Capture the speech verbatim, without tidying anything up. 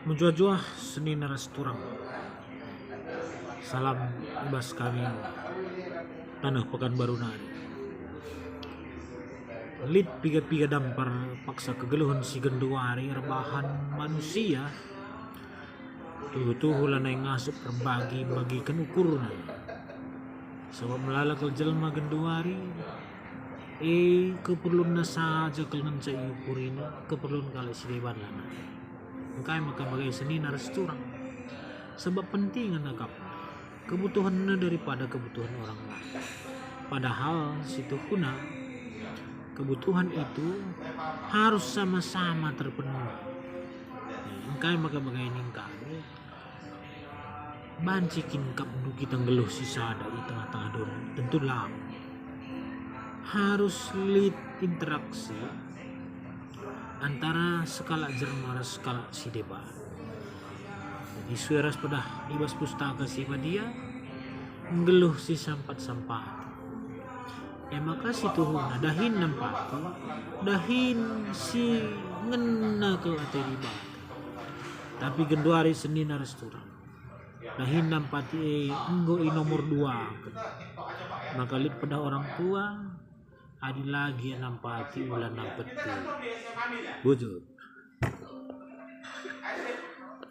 Mejuah-juah senina ras turang. Salam i bas kami taneh Pekanbaru nari. Lit piga-piga dampar paksa kegeluhen si genduari erbahan manusia, tuhu-tuhu lanai ngasup erbagi-bagiken ukurna. Sabap melala kal jelma genduari, e, keperlunna saja kal ngenca iukurina, keperlun kalak si deban lanai. Engkai maka bage senina ras turang? Sabap pentingenna kap kebutuhenna daripada kebutuhen orang lain. Padahal situhuna kebutuhen itu harus sama-sama terpenuhi. Engkai maka bage nina kami? Banci kin kap ndu kita nggeluh si sada i tengah-tengah doni? Tentu lang. Harus lit interaksi antara sekalak jelma ras sekalak si deban. Jadi sue ras pedah i bas Pustaka Si Badia, nggeluh si sampat-sampat. E maka situhuna dahin nampati, dahin si ngena kal ate Dibata. Tapi genduari senina ras turang, dahin nampati e enggo i nomor dua. Maka lit pedah orang tua, adi la gia nampati ula nampeti. Bujur.